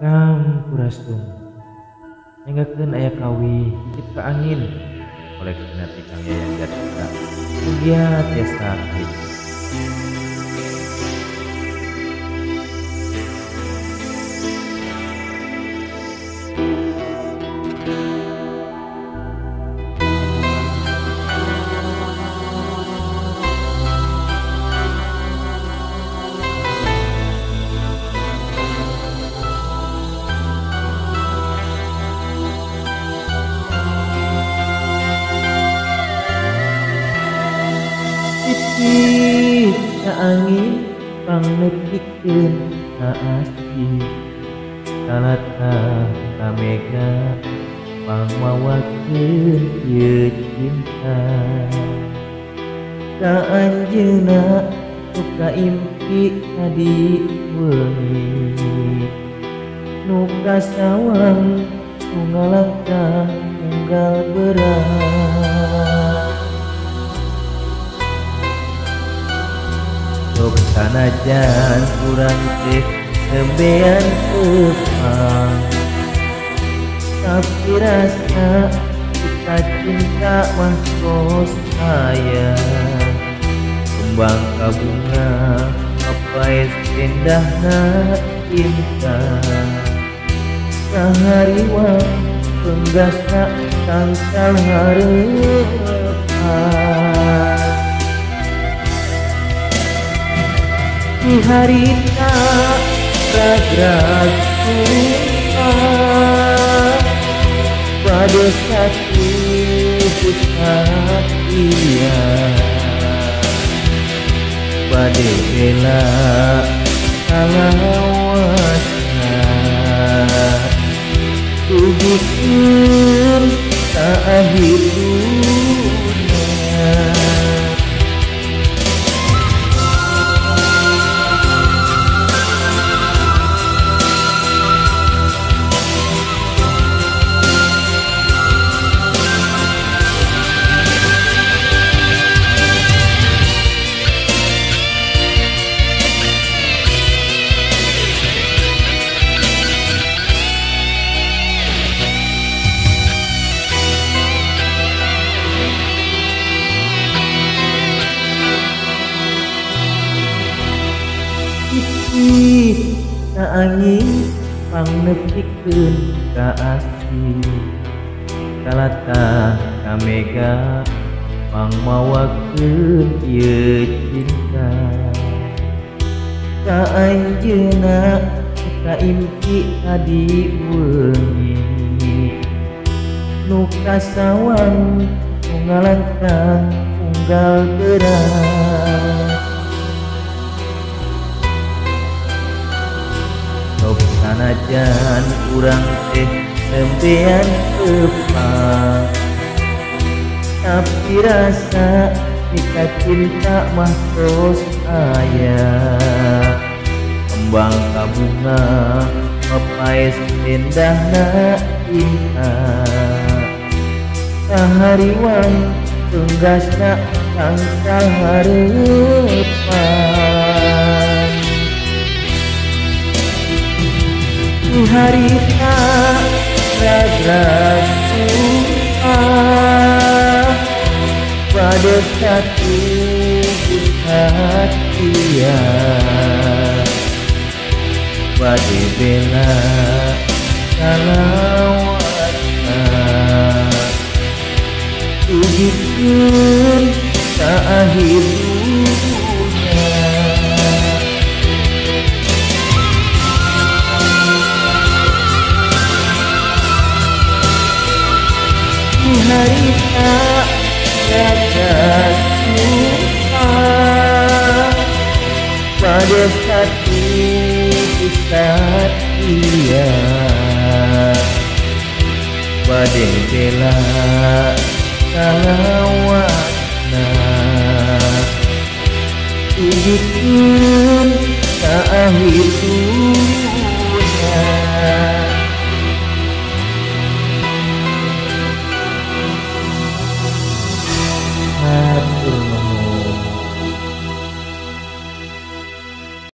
Sampurasun. Nyanggakeun aya kawi titip ka angin koleksina ti Kang Yayan Jatnika. Mugia tiasa kahiji. Titip ka angin pangnepikeun ka asih, kalatah ka mega pangmawakeun ieu cinta. Ka anjeunna nu kaimpi tadi weungi, nu kasawang nu ngalangkah unggal beurang. Sok sanajan urang teh nembean tepang, tapi rasa kita cinta mah tos aya. Kembang ka bunga mapaes endahna cinta, kahariwang penggasna tangkal hareupan. Di harita ragrag sumpah, bade satu satia, bade bela salawatna, dugikeun ka akhir dunya. Titip ka angin pangnepikeun ka asih, kalatah ka mega pangmawakeun ieu cinta. Ka anjeunna kaimpi tadi weungi, nu kasawang nu ngalangkah unggal beurang. Sok sanajan urang teh nembean tepang, tapi rasa mika cinta mah tos aya. Kembang ka bunga mapaes endahna cinta, kahariwang tunggasna tangkal hareupan. Di harita ragrag sumpah, bade satu satia, bade bela salawatna, dugikeun ka akhir dunya. Di harita ragrag sumpah, bade satu satia, bade bela salawatna, dugikeun ka akhir dunya.